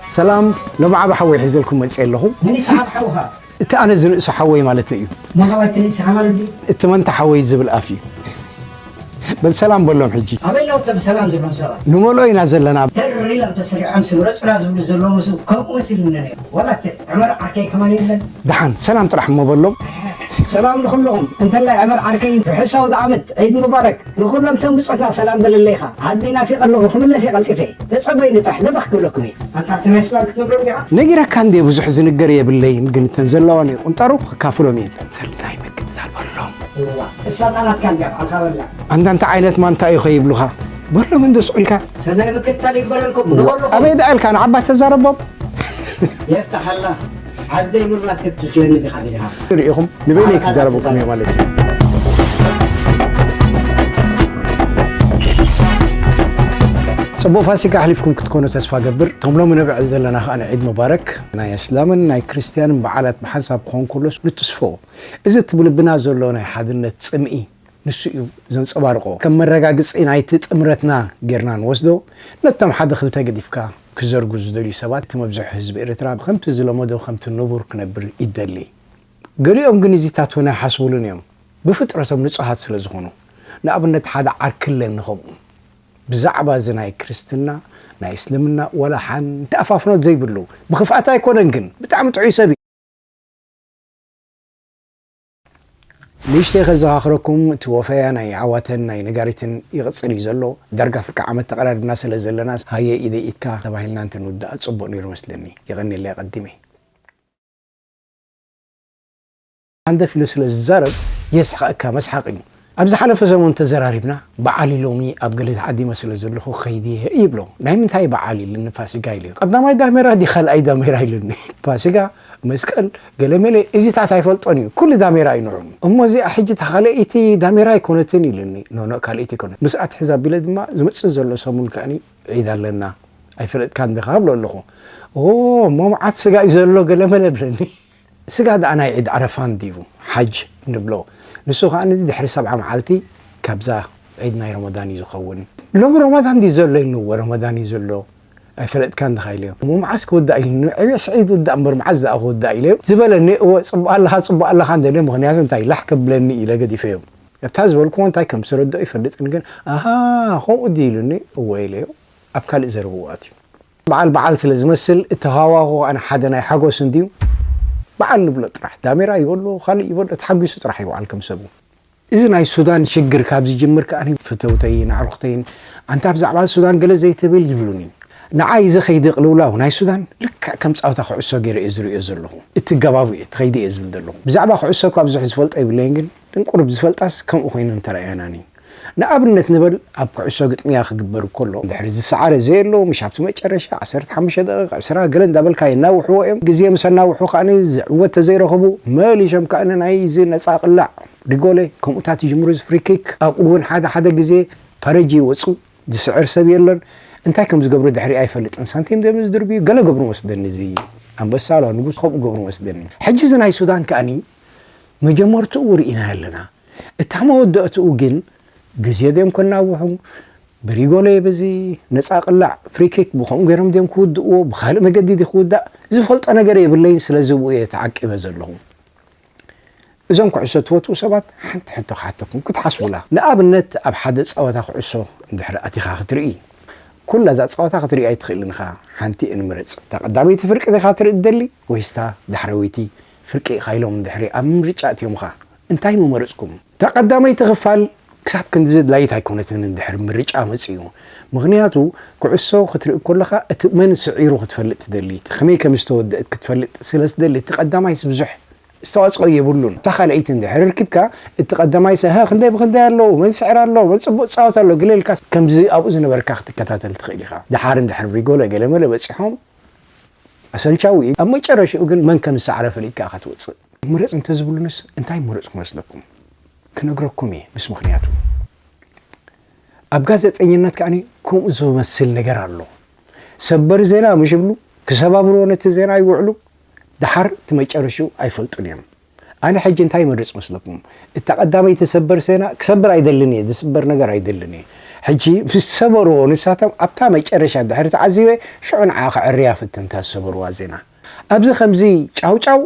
ሰላም፣ ሎሚ ዓቢ ሓወይ ሒዘልኩም መጽየ ኣለኹ። መን እዩ እቲ ዓቢ ሓውኻ? እቲ ኣነ ዝንእሶ ሓወይ ማለት እዩ። መኻባቲ ንእስኻ ማለት ድዩ? እቲ መንታ ሓወይ ዝብል ኣፍ እዩ። በል ሰላም በሎም ሕጂ። ኣበይ ኣለዉ እቶም ሰላም ዝብሎም ሰባት? ንመልኦ ኢና ዘለና። ተር ኢሎም ተሰሪዖም ስምረጹና ዝብሉ ዘለዉ ምስ ከምኡ መሲሉኒ ነይሩ። ዋላ እቲ ዕመር ዓርከይ ከማን የለን። ደሓን ሰላም ጥራሕ እሞ በሎም። ሰላም ንኹልኹም። እንተላይ ዕመር ዓርከይ ርሑስ ኣውደ ዓመት፣ ዒድ ሙባረክ። ንኹሎም እቶም ብጾትና ሰላም በለለይ ኢኻ። ዓደይ ናፊቐ ኣለኹ፣ ክምለስ እየ ቀልጢፈ። ተጸበዩኒ ጥራሕ፣ ደበኽ ክብለኩም እየ። ኣንታ እቲ ናይ ሱዳን ክትነግሮም ዲኻ? ነጊረካ እንድየ፣ ብዙሕ ዝንገር የብለይን፣ ግን እተን ዘለዋኒ ቁንጣሮ ከካፍሎም እየ። ሰልታይ ምክትታል በሎም። እዋ፣ እሳ እታ ናትካ እንድያ፣ ባዕልኻ በልዕ። ኣንታ እንታይ ዓይነት ማንታ እዩ ኸይብሉኻ? በሎም እንዶ ስቕ ኢልካ። ሰናይ ምክትታል ይግበረልኩም። እዋ፣ ንኹልኹም። ኣበይ ደኣ ኢልካ ንዓባ ተዛረቦም? የፍትሓላ። ዓደይ ምብላስ ክትክልክለኒ ዲኻ ደሊኻ? ርኢኹም፣ ንበይነይ ክዛረበኩም እየ ማለት እዩ። ጽቡቕ ፋሲካ ኣሕሊፍኩም ክትኮኑ ተስፋ ገብር። እቶም ሎሚ ነብዕል ዘለና ከኣ ንዒድ ሙባረክ ናይ ኣስላምን ናይ ክርስትያንን በዓላት ብሓንሳብ ክኸውን ከሎስ ንትስፎ። እዚ እቲ ብልብና ዘሎ ናይ ሓድነት ጽምኢ ንሱ እዩ ዘንጸባርቖ። ከም መረጋግጺ ናይቲ ጥምረትና ጌርና ንወስዶ። ነቶም ሓደ ክልተ ገዲፍካ ክዘርጉ ዝደልዩ ሰባት፣ እቲ መብዝሑ ህዝቢ ኤርትራ ከምቲ ዝለመዶ ከምቲ ንቡር ክነብር ይደሊ። ገሊኦም ግን እዚታት እውን ኣይሓስቡሉን እዮም፣ ብፍጥረቶም ንጹሃት ስለ ዝኾኑ። ንኣብነት ሓደ ዓርኪ ኣለኒ ከምኡ። ብዛዕባ እዚ ናይ ክርስትና፣ ናይ እስልምና ዋላ ሓንቲ ኣፋፍኖት ዘይብሉ። ብኽፍኣት ኣይኮነን ግን፣ ብጣዕሚ ጥዑይ ሰብ እዩ። ንእሽተይ ከዘኻኽረኩም፣ እቲ ወፈያ ናይ ዓዋተን ናይ ነጋሪትን ይቕጽል እዩ ዘሎ። ዳርጋ ፍርቂ ዓመት ተቐራሪብና ስለ ዘለና፣ ሃየ ኢደይ ኢድካ ተባሂልና እንተንውዳእ ጽቡቕ ነይሩ መስለኒ። የቐንየለይ ኣቐዲመ። ሃንደፍ ኢሉ ስለ ዝዛረብ የስሕቐካ፣ መስሓቕ እዩ። ኣብ ዝሓለፈ ሰሙን ተዘራሪብና፣ በዓል ሎሚ ኣብ ገለ ተዓዲመ ስለ ዘለኹ ክኸይድ እየ ይብሎ። ናይ ምንታይ በዓል ኢሉኒ፣ ፋሲጋ ኢለዮ። ቀዳማይ ዳሜራ ድዩ ካልኣይ ዳሜራ ኢሉኒ። ፋሲጋ፣ መስቀል፣ ገለመለ፣ እዚታት ኣይፈልጦን እዩ። ኩሉ ዳሜራ እዩ ንዑ። እሞ እዚኣ ሕጂ እታ ካልኣይቲ ዳሜራ ኣይኮነትን ኢሉኒ። ኖ፣ ኖ፣ ካልኣይቲ ኣይኮነት። ምስኣ ትሕዝ ኣቢለ ድማ ዝመጽእ ዘሎ ሰሙን ከኣኒ ዒድ ኣለና። ኣይፈለጥካን ዲኻ እብሎ ኣለኹ። ኦ፣ እሞ መዓት ስጋ እዩ ዘሎ ገለመለ ብለኒ። ስጋ ደኣ ናይ ዒድ ዓረፋ እንድዩ ሓጅ ንብሎ። ንሱ ከኣ ድሕሪ ሰብዓ መዓልቲ ካብዛ ዒድ ናይ ረመዳን እዩ ዝኸውን። ሎሚ ረመዳን ድዩ ዘሎ ኢልኒ፣ እወ ረመዳን እዩ ዘሎ። ኣይፈለጥካን ዲኻ ኢለዮ። እሞ መዓስ ክውዳእ ኢልኒ፣ ዕብየስ ዒድ ውዳእ እምበር መዓስ ደኣ ክውዳእ ኢለዮ። ዝበለኒ፣ እወ ጽቡቕ ኣለኻ፣ ጽቡቕ ኣለኻ እንደልዮ፣ ምኽንያቱ እንታይ ላሕ ከብለኒ ኢለ ገዲፈዮ። ኣብታ ዝበልክዎ እንታይ ከም ዝተረድኦ ይፈልጥን ግን፣ ኣሃ፣ ከምኡ ድዩ ኢሉኒ፣ እወ ኢለዮ። ኣብ ካልእ ዘረብኡ ኣትዩ። በዓል በዓል ስለ ዝመስል፣ እቲ ሃዋህው ኣነ ሓደ ናይ ሓጎስ እንድዩ። በዓል ንብሎ ጥራሕ። ዳሜራ ይበሎ፣ ካልእ ይበሎ፣ ተሓጒሱ ጥራሕ ይውዓል ከም ሰቡ። እዚ ናይ ሱዳን ሽግር ካብ ዝጅምር ከኣ ፍተውተይን ኣዕሩኽተይን፣ ኣንታ ብዛዕባ ሱዳን ገለ ዘይትብል ይብሉኒ። ንዓይ እዚ ከይዲ ቅልውላው ናይ ሱዳን ልክዕ ከም ጻወታ ኩዕሶ ገይረ እየ ዝርእዮ ዘለኹ። እቲ ገባቡ እየ፣ እቲ ከይዲ እየ ዝብል ዘለኹ። ብዛዕባ ኩዕሶ እኳ ብዙሕ ዝፈልጦ የብለይን፣ ግን ጥንቁር ብዝፈልጣስ ከምኡ ኮይነን ተራእያናኒ። ንኣብነት ንበል፣ ኣብ ኩዕሶ ግጥምያ ክግበር ከሎ፣ ድሕሪ ዝሰዓረ ዘየሎ፣ ምሽ ኣብቲ መጨረሻ ዓሰርተ ሓሙሽተ ደቂቕ፣ ዕስራ ገለ እንዳበልካ የናውሕዎ እዮም። ግዜ ምስ ኣናውሑ ከኣ ዝዕወት ተዘይረኸቡ፣ መሊሾም ከኣ ናይዚ ነጻ ቅላዕ ሪጎለ፣ ከምኡታት ይጅምሩ፣ እዚ ፍሪ ኪክ። ኣብኡ እውን ሓደ ሓደ ግዜ ፓረጂ ይወጹ፣ ዝስዕር ሰብ የለን። እንታይ ከም ዝገብሩ ድሕሪ ኣይፈልጥን። ሳንቲም ደም ዝድርብዩ ገለ ገብሩ መስደኒ፣ እዚ ኣንበሳ ላ ንጉስ ከምኡ ገብሩ መስደኒ። ሕጂ እዚ ናይ ሱዳን ከኣኒ መጀመርትኡ ርኢና ኣለና። እታ መወዳእትኡ ግን ግዜ ድዮም ከናውሑ፣ ብሪጎሌ በዚ ነጻ ቅላዕ ፍሪ ኪክ ብኸምኡ ገይሮም ድዮም ክውድእዎ፣ ብኻልእ መገዲ ድዩ ክውዳእ ዝፈልጦ ነገር የብለይን። ስለዚ ብኡ እየ ተዓቂበ ዘለኹ። እዞም ኩዕሶ ትፈትዉ ሰባት ሓንቲ ሕቶ ክሓተኩም ክትሓስቡላ። ንኣብነት ኣብ ሓደ ጸወታ ኩዕሶ እንድሕር ኣቲኻ ክትርኢ፣ ኩላ እዛ ጸወታ ክትርኢ ኣይትኽእልን ኢኻ። ሓንቲ እየ ንምረጽ። እታ ቀዳመይቲ ፍርቂ ዲኻ ትርኢ ትደሊ ወይስ እታ ዳሕረወይቲ ፍርቂ ኢኻ ኢሎም እንድሕሪ ኣብ ምርጫ ኣእትዮምኻ እንታይ ምመረጽኩም? እታ ቀዳመይቲ ክፋል ክሳብ ክንድዚ ኣድላይት ኣይኮነትን እንድሕሪ ምርጫ መጺኡ። ምኽንያቱ ኩዕሶ ክትርኢ ከለኻ እቲ መን ስዒሩ ክትፈልጥ ትደሊ፣ እቲ ከመይ ከም ዝተወደእት ክትፈልጥ ስለ ዝደሊ እቲ ቀዳማይስ ብዙሕ ዝተዋጽኦ የብሉን። እታ ካልኣይቲ እንድሕር ርኪብካ እቲ ቀዳማይስ እህ ክንደይ ብክንደይ ኣለዉ፣ መን ስዕር ኣሎ፣ መን ጽቡቕ ጻወት ኣሎ፣ ገለ ኢልካ ከምዚ ኣብኡ ዝነበርካ ክትከታተል ትኽእል ኢኻ። ደሓር እንድሕር ሪጎለ ገለመለ በጺሖም ኣሰልቻዊ እዩ። ኣብ መጨረሽኡ ግን መን ከም ዝሰዓረ ፈሊጥካ ኢኻ ትወጽእ። ምረጽ እንተዝብሉንስ እንታይ ምረጽኩ መስለኩም? ክነግረኩም እየ ምስ ምኽንያቱ። ኣብ ጋዜጠኝነት ከኣኒ ከምኡ ዝመስል ነገር ኣሎ። ሰበር ዜና ምሽ ይብሉ፣ ክሰባብርዎ ነቲ ዜና ይውዕሉ፣ ደሓር እቲ መጨረሽኡ ኣይፈልጡን እዮም። ኣነ ሕጂ እንታይ ይመርጽ መስለኩም? እታ ቀዳመይቲ ሰበር ዜና ክሰብር ኣይደልን እየ፣ ዝስበር ነገር ኣይደልን እየ። ሕጂ ምስ ሰበርዎ ንሳቶም ኣብታ መጨረሻ ድሕሪ ተዓዚበ ሽዑ ንዓ ከዕርያ ፍትን እታ ዝሰበርዋ ዜና። ኣብዚ ከምዚ ጫውጫው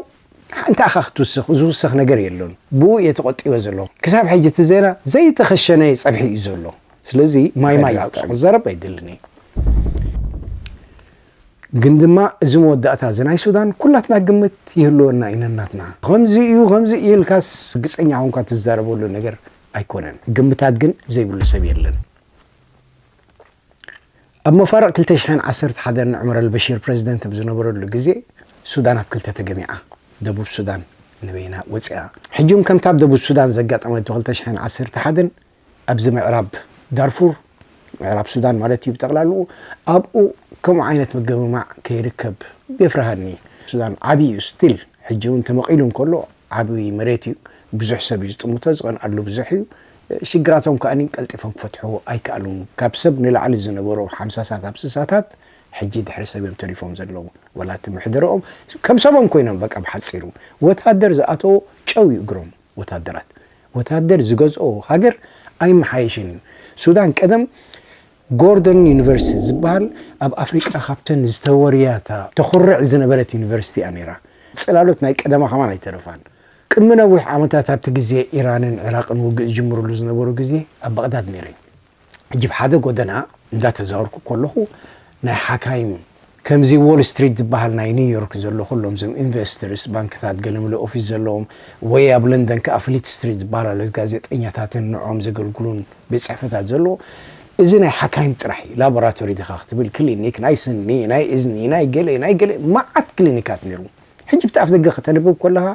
እንታይ ኢኻ ክትውስኽ? ዝውሰኽ ነገር የሎን። ብኡ እየ ተቖጢበ ዘለኹ። ክሳብ ሕጂ እቲ ዜና ዘይተኸሸነ ጸብሒ እዩ ዘሎ። ስለዚ ማይ ማይ ክዛረብ ኣይደልን እየ። ግን ድማ እዚ መወዳእታ እዚ ናይ ሱዳን ኩላትና ግምት ይህልወና ኢና ናትና። ከምዚ እዩ፣ ከምዚ እዩ ኢልካስ ርግጸኛ ኮንካ ትዛረበሉ ነገር ኣይኮነን። ግምታት ግን ዘይብሉ ሰብ የለን። ኣብ መፋርቕ ክልተ ሽሕን ዓሰርተ ሓደን ዑመር ኣልበሺር ፕረዚደንት ኣብ ዝነበረሉ ግዜ ሱዳን ኣብ ክልተ ተገሚዓ። ደቡብ ሱዳን ንበይና ወፂኣ። ሕጂ እውን ከምታ ኣብ ደቡብ ሱዳን ዘጋጠመት ብ ክልተ ሽሕን ዓሰርተ ሓደን ኣብዚ ምዕራብ ዳርፉር፣ ምዕራብ ሱዳን ማለት እዩ ብጠቕላልኡ፣ ኣብኡ ከምኡ ዓይነት ምግምማዕ ከይርከብ የፍርሃኒ። ሱዳን ዓብዪ እዩ ስቲል፣ ሕጂ እውን ተመቒሉ እንከሎ ዓብዪ መሬት እዩ። ብዙሕ ሰብ እዩ ዝጥምቶ፣ ዝቐንኣሉ ብዙሕ እዩ። ሽግራቶም ከኣ ቀልጢፎም ክፈትሕዎ ኣይከኣሉን። ካብ ሰብ ንላዕሊ ዝነበሩ ሓምሳታት ኣብ ስሳታት ሕጂ ድሕሪ ሰብ እዮም ተሪፎም ዘለዉ። ወላ እቲ ምሕደረኦም ከም ሰቦም ኮይኖም በቃ ብሓጺሩ። ወታደር ዝኣተዎ ጨው እዩ እግሮም ወታደራት። ወታደር ዝገዝኦ ሃገር ኣይመሓየሽን እዩ። ሱዳን ቀደም ጎርደን ዩኒቨርሲቲ ዝበሃል ኣብ ኣፍሪቃ ካብተን ዝተወርያታ ተኹርዕ ዝነበረት ዩኒቨርሲቲ እያ ነይራ። ጽላሎት ናይ ቀደማ ከማን ኣይተረፋን። ቅድሚ ነዊሕ ዓመታት ኣብቲ ግዜ ኢራንን ዒራቕን ውግእ ዝጅምርሉ ዝነበሩ ግዜ ኣብ ባቕዳድ ነይረ። ሕጂ ብሓደ ጎደና እንዳተዛወርኩ ከለኹ ናይ ሓካይም ከምዚ ዎል ስትሪት ዝበሃል ናይ ኒውዮርክ ዘሎ ኩሎም ዞም ኢንቨስተርስ ባንክታት ገለ ምለ ኦፊስ ዘለዎም ወይ ኣብ ለንደን ከኣ ፍሊት ስትሪት ዝበሃል ኣሎ ጋዜጠኛታትን ንዖም ዘገልግሉን ቤት ጽሕፈታት ዘለዎ እዚ ናይ ሓካይም ጥራሕ እዩ። ላቦራቶሪ ዲኻ ክትብል ክሊኒክ ናይ ስኒ ናይ እዝኒ ናይ ገለ ናይ ገለ መዓት ክሊኒካት ነይሩ። ሕጂ ብቲ ኣፍ ደገ ከተንብብ ከለኻ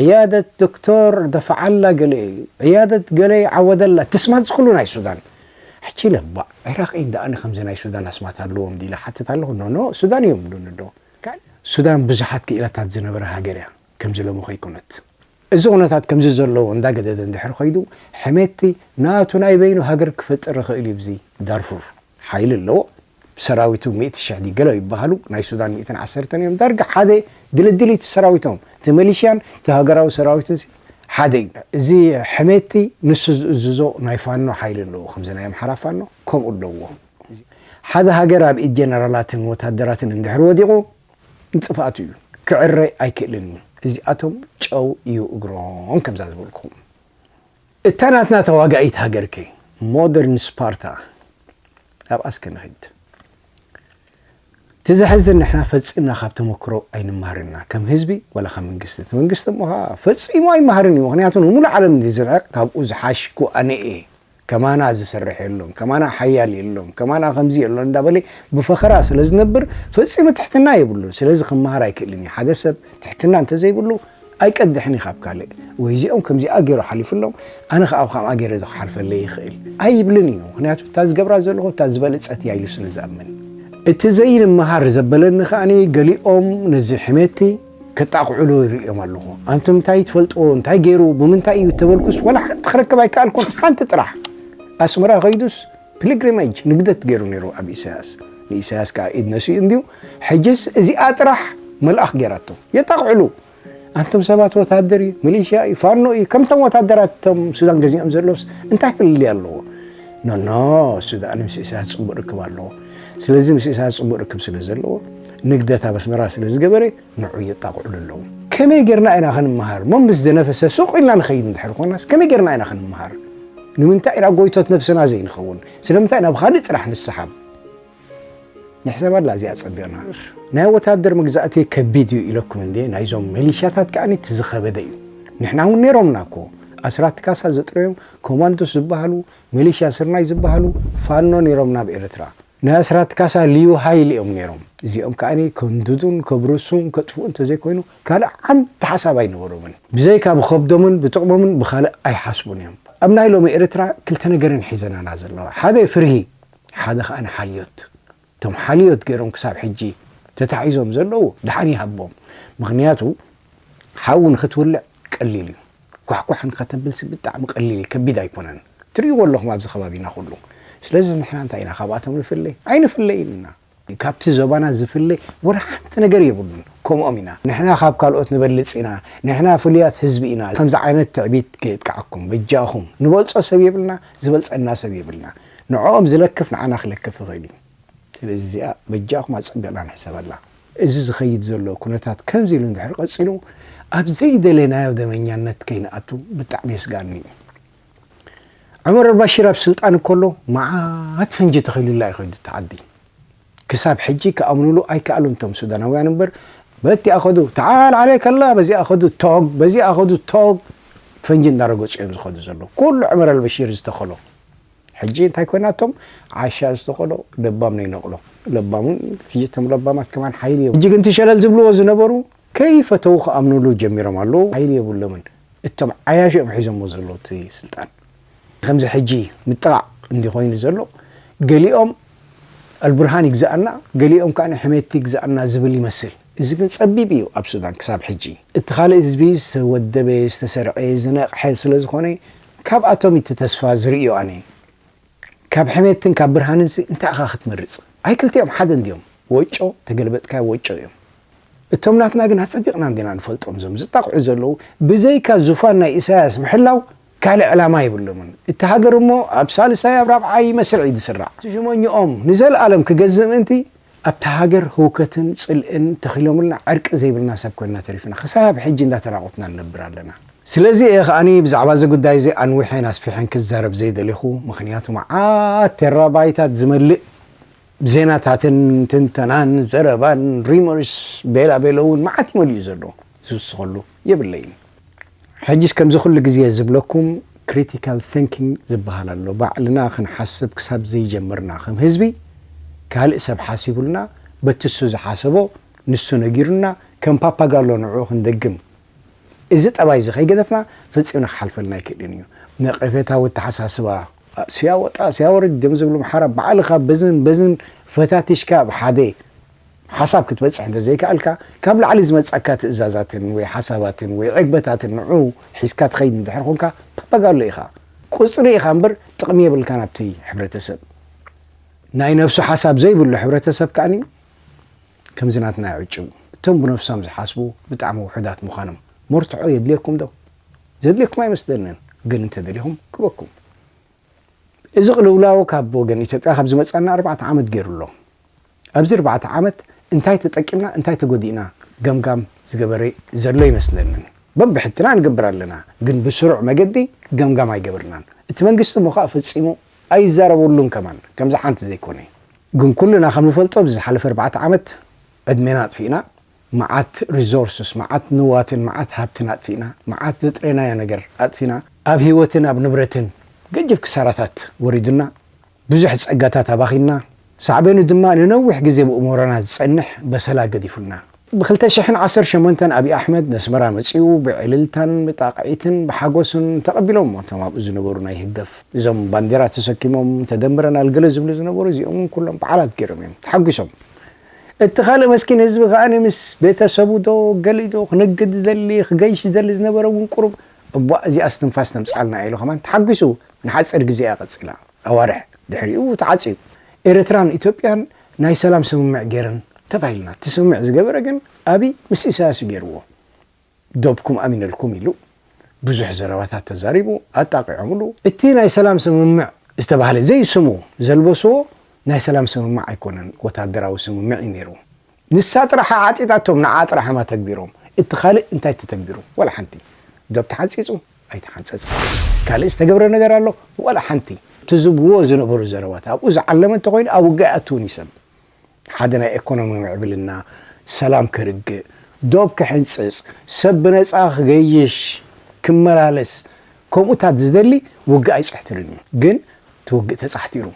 ዕያደት ዶክተር ደፈዓላ ገለ እዩ፣ ዕያደት ገለ ይዓወደላ ትስማት ዝኽሉ ናይ ሱዳን። ሕጂ ለባ ዒራቕ እንዳ ኣነ ከምዚ ናይ ሱዳን ኣስማት ኣለዎም ዲለ ሓትት ኣለኹ። ኖ ኖ ሱዳን እዮም ብሉኒ ዶ። ሱዳን ብዙሓት ክኢላታት ዝነበረ ሃገር እያ፣ ከምዚ ሎሚ ከይኮነት። እዚ ኩነታት ከምዚ ዘለዎ እንዳገደደ እንድሕር ኸይዱ ሕሜቲ ናቱ ናይ በይኑ ሃገር ክፈጥር ይኽእል እዩ። ብዚ ዳርፉር ሓይሊ ኣለዎ። ሰራዊቱ ሚእቲ ሽሕ ድዩ ገለ ይበሃሉ፣ ናይ ሱዳን ሚእትን ዓሰርተን እዮም። ዳርጋ ሓደ ድልድሊቲ ሰራዊቶም፣ እቲ ሚሊሽያን እቲ ሃገራዊ ሰራዊትን ሲ ሓደ እዩ። እዚ ሕሜቲ ንሱ ዝእዝዞ ናይ ፋኖ ሓይሊ ኣለዎ፣ ከምዚ ናይ ኣምሓራ ፋኖ ከምኡ ኣለዎ። ሓደ ሃገር ኣብ ኢድ ጀነራላትን ወታደራትን እንድሕር ወዲቑ ንጥፍኣቱ እዩ፣ ክዕረ ኣይክእልን እዩ። እዚኣቶም ጨው እዩ እግሮም፣ ከምዛ ዝበልኩኹም። እታ ናትና ተዋጋኢት ሃገር ከ ሞደርን ስፓርታ ኣብኣ እስከ ንኺድ። እቲ ዘሕዝን ንሕና ፈጺምና ካብ ተመክሮ ኣይንመሃርና፣ ከም ህዝቢ ወላ ካብ መንግስቲ። እቲ መንግስቲ እሞ ኸኣ ፈጺሙ ኣይመሃርን እዩ፣ ምኽንያቱ ንሙሉእ ዓለም እንዲ ዝንዕቕ ካብኡ ዝሓሽኩ ኣነ እየ። ከማና ዝሰርሕ የሎን፣ ከማና ሓያል የሎን፣ ከማና ከምዚ የሎን እንዳበለ ብፈኸራ ስለ ዝነብር ፈጺሙ ትሕትና የብሉን። ስለዚ ክመሃር ኣይክእልን እዩ። ሓደ ሰብ ትሕትና እንተዘይብሉ ኣይቀድሕን እዩ ካብ ካልእ። ወይ እዚኦም ከምዚኣ ገይሩ ሓሊፉሎም፣ ኣነ ከኣ ከምኣ ገይረ ክሓልፈለይ ይኽእል ኣይብልን እዩ። ምኽንያቱ እታ ዝገብራ ዘለኹ እታ ዝበለጸት እያ ኢሉ ስለ ዝኣምን። እቲ ዘይንመሃር ዘበለኒ ከኣ ገሊኦም ነዚ ሕሜቲ ከጣቕዕሉ ይርእዮም ኣለኹ። ኣንቱም እንታይ ትፈልጥዎ? እንታይ ገይሩ? ብምንታይ እዩ እተበልኩስ ዋላ ሓንቲ ክረክብ ኣይከኣልኩን። ሓንቲ ጥራሕ። ኣስመራ ከይዱስ ፒልግሪሜጅ ንግደት ገይሩ ነይሩ ኣብ ኢሳያስ። ንኢሳያስ ከኣ ኢድ ነሲኡ እንድዩ። ሕጅስ እዚኣ ጥራሕ መልኣኽ ገይራቶ። የጣቕዕሉ። ኣንቱም ሰባት ወታደር እዩ፣ ሚሊሽያ እዩ፣ ፋኖ እዩ። ከምቶም ወታደራት እቶም ሱዳን ገዚኦም ዘለውስ እንታይ ፍልልይ ኣለዎ? ኖ፣ ኖ፣ ሱዳን ምስ ኢሳያስ ጽቡቕ ርክብ ኣለዎ። ስለዚ ምስ ኢሳያስ ጽቡቕ ርክብ ስለ ዘለዎ ንግደት ኣብ ኣስመራ ስለ ዝገበረ ንዑ የጣቕዕሉ ኣለዉ። ከመይ ጌርና ኢና ክንመሃር? እሞ ምስ ዘነፈሰ ሱቕ ኢልና ንኸይድ እንድሕር ኮናስ ከመይ ጌርና ኢና ክንመሃር? ንምንታይ ኢና ጎይቶት ነብስና ዘይንኸውን? ስለምንታይ ናብ ካልእ ጥራሕ ንሰሓብ? ንሕሰበላ እዚኣ ጸቢቕና። ናይ ወታደር መግዛእቲ ከቢድ እዩ ኢለኩም እንዴ? ናይዞም ሚሊሻታት ከኣ እቲ ዝኸበደ እዩ። ንሕና እውን ነይሮምና እኮ። ኣስራት ካሳ ዘጥረዮም ኮማንዶስ ዝበሃሉ፣ ሚሊሻ ስርናይ ዝበሃሉ ፋኖ ነይሮምና ኣብ ኤርትራ። ናይ ኣስራት ካሳ ልዩ ሃይል እዮም ነይሮም። እዚኦም ከኣ ከንድዱን ከብርሱን ከጥፍኡ እንተዘይኮይኑ ካልእ ሓንቲ ሓሳብ ኣይነበሮምን። ብዘይካ ብኸብዶምን ብጥቕሞምን ብኻልእ ኣይሓስቡን እዮም። ኣብ ናይ ሎሚ ኤርትራ ክልተ ነገርን ሒዘናና ዘለዋ። ሓደ ፍርሂ፣ ሓደ ከኣ ሓልዮት። እቶም ሓልዮት ገይሮም ክሳብ ሕጂ ተታሒዞም ዘለዉ ደሓን ይሃቦም። ምኽንያቱ ሓዊ ንኽትውልዕ ቀሊል እዩ። ኳሕኳሕ ንኸተብልሲ ብጣዕሚ ቀሊል እዩ፣ ከቢድ ኣይኮነን። ትርእይዎ ኣለኹም ኣብዚ ከባቢና ኩሉ። ስለዚ ንሕና እንታይ ኢና ካብኣቶም ንፍለ? ኣይንፍለይን ኢና። ካብቲ ዞባና ዝፍለ ወላ ሓንቲ ነገር የብሉን። ከምኦም ኢና። ንሕና ካብ ካልኦት ንበልጽ ኢና። ንሕና ፍሉያት ህዝቢ ኢና። ከምዚ ዓይነት ትዕቢት ከየጥቅዓኩም በጃኹም። ንበልጾ ሰብ የብልና፣ ዝበልጸና ሰብ የብልና። ንዕኦም ዝለክፍ ንዓና ክለክፍ ይኽእል እዩ። ስለዚ እዚኣ በጃኹም ኣጸቢቕና ንሕሰበላ። እዚ ዝኸይድ ዘሎ ኩነታት ከምዚ ኢሉ እንድሕር ቀጺሉ፣ ኣብ ዘይደለናዮ ደመኛነት ከይንኣቱ ብጣዕሚ የስግኣኒ እዩ። ዑመር ኣልባሺር ኣብ ስልጣን እንከሎ መዓት ፈንጂ ተኺሉላ እዩ ከይዱ እቲ ዓዲ። ክሳብ ሕጂ ክኣምኑሉ ኣይከኣሉን እቶም ሱዳናውያን እምበር፣ በቲኣ ኸዱ፣ ተዓል ዓለይከላ፣ በዚኣ ኸዱ ቶግ፣ በዚኣ ኸዱ ቶግ፣ ፈንጂ እንዳረገጹ እዮም ዝኸዱ ዘለዉ። ኩሉ ዑመር ኣልበሺር ዝተኸሎ። ሕጂ እንታይ ኮይናቶም? ዓሻ ዝተኸሎ ለባም ነይነቕሎ። ለባም እውን ሕጂ እቶም ለባማት ከማን ሓይሊ የብሉ። ሕጂ ግን እቲ ሸለል ዝብልዎ ዝነበሩ ከይፈተዉ ክኣምኑሉ ጀሚሮም ኣለዉ። ሓይሊ የብሎምን። እቶም ዓያሹ እዮም ሒዞሞ ዘለዉ እቲ ስልጣን። ከምዚ ሕጂ ምጥቓዕ እንዲ ኮይኑ ዘሎ፣ ገሊኦም ኣልቡርሃን ይግዛኣና፣ ገሊኦም ከኣ ሕሜቲ ይግዛኣና ዝብል ይመስል። እዚ ግን ጸቢብ እዩ ኣብ ሱዳን ክሳብ ሕጂ። እቲ ካልእ ህዝቢ ዝተወደበ፣ ዝተሰርዐ፣ ዝነቕሐ ስለ ዝኾነ፣ ካብኣቶም እቲ ተስፋ ዝርእዮ ኣነ። ካብ ሕሜትን ካብ ብርሃንን ሲ እንታይ ኢኻ ክትመርጽ? ኣይ ክልቲኦም ሓደ እንድዮም። ወጮ ተገልበጥካዮ ወጮ እዮም። እቶም ናትና ግን ኣጸቢቕና እንዲና ንፈልጦም፣ እዞም ዝጣቕዑ ዘለዉ። ብዘይካ ዙፋን ናይ ኢሳያስ ምሕላው ካልእ ዕላማ የብሎምን። እቲ ሃገር እሞ ኣብ ሳልሳይ ኣብ ራብዓይ መስርዕ እዩ ዝስራዕ። እቲ ሽሞኛኦም ንዘለኣለም ክገዝእ ምእንቲ ኣብታ ሃገር ህውከትን ጽልእን ተኺሎምልና ዕርቂ ዘይብልና ሰብ ኮይንና ተሪፍና። ክሳብ ሕጂ እንዳተራቖትና ንነብር ኣለና። ስለዚ እየ ከኣኒ ብዛዕባ እዚ ጉዳይ እዚ ኣንዊሐን ኣስፊሐን ክዛረብ ዘይደለኹ፣ ምኽንያቱ መዓት ቴራባይታት ዝመልእ ዜናታትን ትንተናን ዘረባን ሪመርስ ቤላ ቤሎ እውን መዓት ይመልኡ ዘሎ ዝውስኸሉ የብለይን። ሕጂስ ከምዚ ኩሉ ግዜ ዝብለኩም ክሪቲካል ቲንኪንግ ዝበሃል ኣሎ። ባዕልና ክንሓስብ ክሳብ ዘይጀመርና ከም ህዝቢ ካልእ ሰብ ሓሲቡልና በቲ እሱ ዝሓሰቦ ንሱ ነጊሩና ከም ፓፓጋሎ ንዕኡ ክንደግም እዚ ጠባይ እዚ ከይገደፍና ፈጺምና ክሓልፈልና ኣይክእልን እዩ። ነቐፌታዊ ኣተሓሳስባ፣ ስያ ወጣ ስያ ወርድ ድም ዝብሉ ምሓራ ባዕልኻ በዝን በዝን ፈታቲሽካ ኣብ ሓደ ሓሳብ ክትበጽሕ እንተ ዘይከኣልካ፣ ካብ ላዕሊ ዝመጻካ ትእዛዛትን ወይ ሓሳባትን ወይ ዕግበታትን ንዑ ሒዝካ ትኸይድ እንድሕር ኮንካ ፓፓጋሎ ኢኻ። ቁጽሪ ኢኻ እምበር ጥቕሚ የብልካን ኣብቲ ሕብረተሰብ። ናይ ነብሱ ሓሳብ ዘይብሉ ሕብረተሰብ ከኣኒ ከምዚ ናትና ይዕጭው። እቶም ብነፍሶም ዝሓስቡ ብጣዕሚ ውሑዳት ምዃኖም መርትዖ የድልየኩም ዶ? ዘድልየኩም ኣይመስለንን፣ ግን እንተደሊኹም ክበኩም። እዚ ቅልውላው ካብ ወገን ኢትዮጵያ ካብ ዝመጻና ኣርባዕተ ዓመት ገይሩ ኣሎ። ኣብዚ ኣርባዕተ ዓመት እንታይ ተጠቂምና እንታይ ተጎዲእና ገምጋም ዝገበረ ዘሎ ይመስለንን። በብሕትና ንገብር ኣለና፣ ግን ብስሩዕ መገዲ ገምጋም ኣይገበርናን። እቲ መንግስቲ እሞ ከዓ ፈጺሙ ኣይዛረበሉን ከማን ከምዚ ሓንቲ ዘይኮነ። ግን ኩልና ከም ንፈልጦ ኣብዚ ዝሓለፈ ኣርባዕተ ዓመት ዕድሜና ኣጥፊእና፣ መዓት ሪሶርስስ፣ መዓት ንዋትን መዓት ሃብትን ኣጥፊእና፣ መዓት ዘጥረናዮ ነገር ኣጥፊና፣ ኣብ ህይወትን ኣብ ንብረትን ገጅፍ ክሳራታት ወሪዱና፣ ብዙሕ ጸጋታት ኣባኺንና፣ ሳዕቤኑ ድማ ንነዊሕ ግዜ ብእሞሮና ዝጸንሕ በሰላ ገዲፉልና። ብ ክልተ ሽሕን ዓሰርተ ሸሞንተን ኣብይ ኣሕመድ ነስመራ መጺኡ ብዕልልታን ብጣቕዒትን ብሓጎስን ተቐቢሎሞ እቶም ኣብኡ ዝነበሩ ናይ ህግደፍ። እዞም ባንዴራ ተሰኪሞም ተደምረናል ገለ ዝብሉ ዝነበሩ እዚኦም እውን ኩሎም በዓላት ገይሮም እዮም ተሓጒሶም። እቲ ካልእ መስኪን ህዝቢ ከኣ ምስ ቤተሰቡ ዶ ገሊ ዶ ክነግድ ዝደሊ ክገይሽ ዝደሊ ዝነበረ እውን ቁሩብ እቧ እዚኣ እስትንፋስ ተምጽኣልና ኢሉ ከማን ተሓጒሱ ንሓጺር ግዜ እያ ቀጺላ። ኣዋርሕ ድሕሪኡ ተዓጽዩ። ኤርትራን ኢትዮጵያን ናይ ሰላም ስምምዕ ገይረን ተባሂልና። እቲ ስምምዕ ዝገበረ ግን ኣብይ ምስ ኢሳያስ እዩ ገይርዎ። ዶብኩም ኣሚነልኩም ኢሉ ብዙሕ ዘረባታት ተዛሪቡ ኣጣቒዖምሉ። እቲ ናይ ሰላም ስምምዕ ዝተባህለ ዘይስሙ ዘልበስዎ ናይ ሰላም ስምምዕ ኣይኮነን፣ ወታደራዊ ስምምዕ እዩ ነይሩ። ንሳ ጥራሕ ዓጢጣቶም ንዓ ጥራሕ እማ ተግቢሮም። እቲ ካልእ እንታይ ተተግቢሩ? ዋላ ሓንቲ። ዶብ ተሓንጺጹ? ኣይተሓንጸጸ። ካልእ ዝተገብረ ነገር ኣሎ? ዋላ ሓንቲ። እቲ ዝብልዎ ዝነበሩ ዘረባት ኣብኡ ዝዓለመ እንተኾይኑ ኣብ ውግእ ኣይኣትውን እዩ ሰብ። ሓደ ናይ ኤኮኖሚ ምዕብልና፣ ሰላም ክርግእ፣ ዶብ ክሕንጽጽ፣ ሰብ ብነጻ ክገይሽ፣ ክመላለስ፣ ከምኡታት ዝደሊ ውግእ ኣይጽሕትርን እዩ። ግን እቲ ውግእ ተጻሕቲሩ።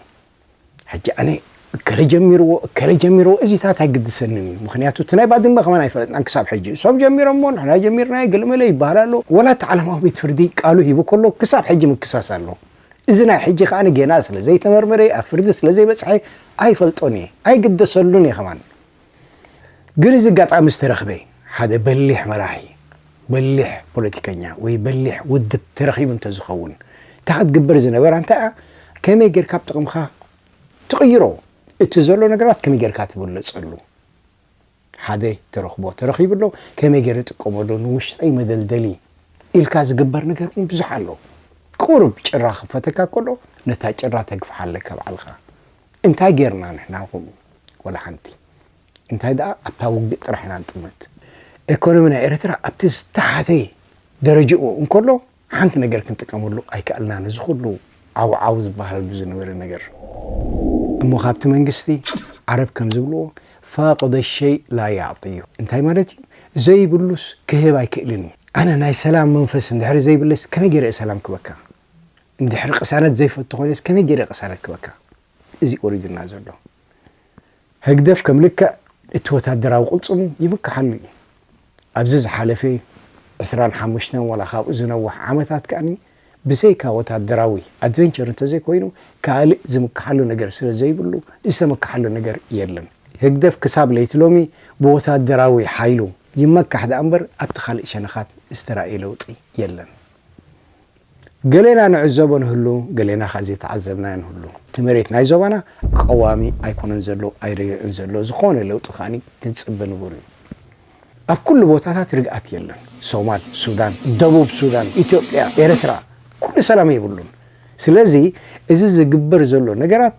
ሕጂ ኣነ እከለ ጀሚርዎ እከለ ጀሚርዎ እዚታት ኣይግድሰንን እዩ። ምክንያቱ እቲ ናይ ባድመ ከማን ኣይፈለጥናን ክሳብ ሕጂ። እሶም ጀሚሮሞ ንሕና ጀሚርናዮ ገለመለ ይበሃል ኣሎ። ወላ እቲ ዓለማዊ ቤት ፍርዲ ቃሉ ሂቡ ከሎ ክሳብ ሕጂ ምክሳስ ኣሎ። እዚ ናይ ሕጂ ከኣ ገና ስለ ዘይተመርመረ ኣብ ፍርዲ ስለ ዘይበጽሐ ኣይፈልጦን እየ ኣይግደሰሉን እየ ከማን። ግን እዚ ኣጋጣሚ ዝተረኽበ ሓደ በሊሕ መራሒ በሊሕ ፖለቲከኛ ወይ በሊሕ ውድብ ተረኺቡ እንተዝኸውን እታ ክትግበር ዝነበራ እንታይ እያ? ከመይ ጌርካ ኣብ ጥቕምኻ ትቕይሮ? እቲ ዘሎ ነገራት ከመይ ጌርካ ትብለጸሉ? ሓደ ተረኽቦ ተረኺቡ ኣሎ፣ ከመይ ገይረ እጥቀመሉ ንውሽጠይ መደልደሊ ኢልካ ዝግበር ነገር እውን ብዙሕ ኣሎ። ቁሩብ ጭራ ክፈተካ ከሎ ነታ ጭራ ተግፍሓ ኣለካ ባዕልኻ። እንታይ ጌርና ንሕና ንኹሉ? ወላ ሓንቲ። እንታይ ደኣ ኣብታ ውግእ ጥራሕ ኢና ንጥመት። ኤኮኖሚ ናይ ኤርትራ ኣብቲ ዝተሓተ ደረጃኡ እንከሎ ሓንቲ ነገር ክንጥቀመሉ ኣይከኣልናን። እዚ ኩሉ ዓውዓው ዝበሃለሉ ዝነበረ ነገር እሞ ካብቲ መንግስቲ ዓረብ ከም ዝብልዎ ፋቅደ ሸይ ላ ያዕጢ እዩ። እንታይ ማለት እዩ? ዘይብሉስ ክህብ ኣይክእልን እዩ። ኣነ ናይ ሰላም መንፈስ እንድሕሪ ዘይብለስ ከመይ ገይረ እየ ሰላም ክበካ? እንድሕሪ ቅሳነት ዘይፈቱ ኮይነስ ከመይ ገይረ ቅሳነት ክበካ? እዚ ወሪድና ዘሎ ህግደፍ ከም ልክዕ እቲ ወታደራዊ ቅልጽሙ ይምክሓሉ እዩ። ኣብዚ ዝሓለፈ ዕስራን ሓሙሽተን ዋላ ካብኡ ዝነውሕ ዓመታት ከኣኒ ብዘይካ ወታደራዊ ኣድቨንቸር እንተዘይኮይኑ ካልእ ዝምክሓሉ ነገር ስለ ዘይብሉ ዝተመክሓሉ ነገር የለን። ህግደፍ ክሳብ ለይቲ ሎሚ ብወታደራዊ ሓይሉ ይመካሕ ደኣ እምበር ኣብቲ ካልእ ሸነኻት ዝተራእየ ለውጢ የለን። ገሌና ንዕዘቦ ንህሉ፣ ገሌና ከኣ ዘይተዓዘብናዮ ንህሉ። እቲ መሬት ናይ ዞባና ቀዋሚ ኣይኮነን ዘሎ፣ ኣይረየእን ዘሎ። ዝኾነ ለውጢ ከኣኒ ክንጽበ ንቡር እዩ። ኣብ ኩሉ ቦታታት ርግኣት የለን። ሶማል፣ ሱዳን፣ ደቡብ ሱዳን፣ ኢትዮጵያ፣ ኤርትራ፣ ኩሉ ሰላም የብሉን። ስለዚ እዚ ዝግበር ዘሎ ነገራት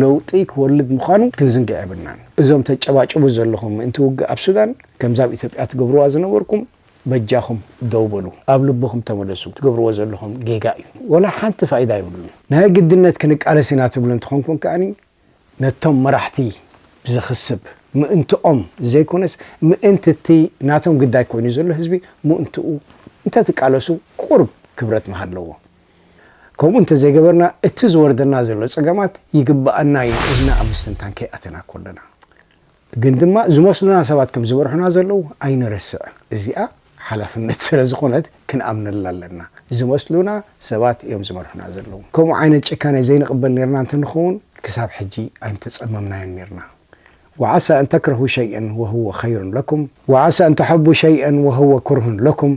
ለውጢ ክወልድ ምዃኑ ክንዝንግዕ የብልናን። እዞም ተጨባጭቡ ዘለኹም ምእንቲ ውግእ ኣብ ሱዳን፣ ከምዛ ኣብ ኢትዮጵያ ትገብርዋ ዝነበርኩም፣ በጃኹም ደው በሉ። ኣብ ልብኹም ተመለሱ። ትገብርዎ ዘለኹም ጌጋ እዩ። ወላ ሓንቲ ፋይዳ የብሉን። ናይ ግድነት ክንቃለስ ኢና ትብሉ እንተኾንኩም ከኣኒ ነቶም መራሕቲ ዘኽስብ ምእንትኦም ዘይኮነስ ምእንቲ እቲ ናቶም ግዳይ ኮይኑ ዘሎ ህዝቢ ምእንትኡ እንተትቃለሱ ቁሩብ ክብረት ምሃለዎ። ከምኡ እንተዘይገበርና እቲ ዝወርደና ዘሎ ጸገማት ይግብኣና እዩ ኢልና ኣብ ምስትንታን ከይኣተና ኮለና። ግን ድማ ዝመስሉና ሰባት ከም ዝመርሑና ዘለዉ ኣይንረስዕ። እዚኣ ሓላፍነት ስለ ዝኾነት ክንኣምነላ ኣለና። ዝመስሉና ሰባት እዮም ዝመርሑና ዘለዉ። ከምኡ ዓይነት ጭካኔ ዘይንቕበል ኔርና እንተንኸውን ክሳብ ሕጂ ኣይምተጸመምናዮን ኔርና። وعسى أن تكرهوا شيئا وهو خير لكم وعسى أن تحبوا شيئا وهو كره لكم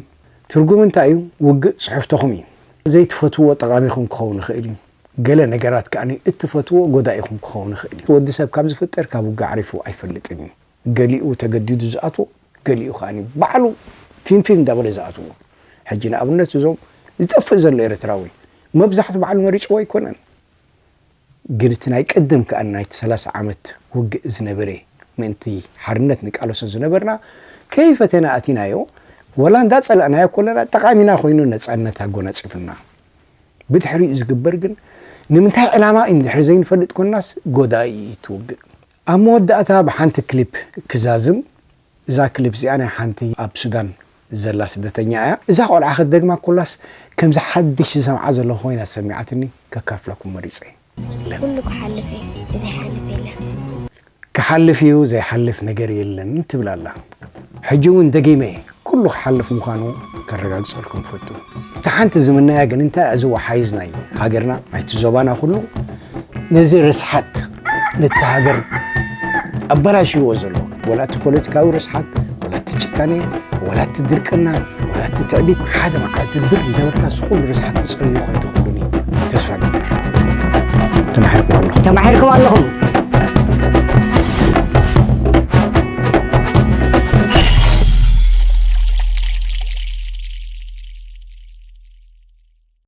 ትርጉም እንታይ እዩ? ውግእ ጽሑፍቶኹም እዩ። ዘይትፈትዎ ጠቓሚኹም ክኸውን ይኽእል እዩ። ገለ ነገራት ከኣ እትፈትዎ ጎዳኢኹም ክኸውን ይኽእል እዩ። ወዲ ሰብ ካብ ዝፍጠር ካብ ውግእ ዓሪፉ ኣይፈልጥን እዩ። ገሊኡ ተገዲዱ ዝኣትዎ፣ ገሊኡ ከኣ ባዕሉ ፊንፊን እንዳበለ ዝኣትዎ። ሕጂ ንኣብነት እዞም ዝጠፍእ ዘሎ ኤርትራዊ መብዛሕቱ ባዕሉ መሪጽዎ ኣይኮነን። ግን እቲ ናይ ቅድም ከኣ ናይቲ ሰላሳ ዓመት ውግእ ዝነበረ ምእንቲ ሓርነት ንቃለሶ ዝነበርና ከይፈተና ኣቲናዮ ወላ እንዳጸላእናዮ ኮለና ጠቓሚና ኮይኑ ነጻነት ኣጎናጺፉና። ብድሕሪኡ ዝግበር ግን ንምንታይ ዕላማ እዩ እንድሕሪ ዘይንፈልጥ ኮንናስ ጎዳኢ እዩ እቲ ውግእ። ኣብ መወዳእታ ብሓንቲ ክሊፕ ክዛዝም። እዛ ክሊፕ እዚኣ ናይ ሓንቲ ኣብ ሱዳን ዘላ ስደተኛ እያ። እዛ ቆልዓ ክትደግማ ኮላስ ከምዚ ሓድሽ ዝሰምዓ ዘለኹ ኮይና ተሰሚዓትኒ ከካፍለኩም መሪጸ። ኩሉ ክሓልፍ እዩ፣ ዘይሓልፍ የለን። ክሓልፍ እዩ፣ ዘይሓልፍ ነገር የለን ትብል ኣላ። ሕጂ እውን ደጊመ ኩሉ ክሓልፍ ምዃኑ ከረጋግጸልኩም ፈቱ። እታ ሓንቲ ዝምነያ ግን እንታይ እዚ ወሓይዝ ናይ ሃገርና ናይቲ ዞባና ኩሉ ነዚ ርስሓት ነቲ ሃገር ኣበላሽዎ ዘሎ ወላ እቲ ፖለቲካዊ ርስሓት ወላ እቲ ጭካኔ ወላ እቲ ድርቅና ወላ እቲ ትዕቢት ሓደ መዓልቲ ብር እንዳበልካ ስኹሉ ርስሓት ትጸልዩ ከይትኽእሉኒ ተስፋ ገበር። ተማሒርኩም ኣለኹም። ተማሒርኩም ኣለኹም።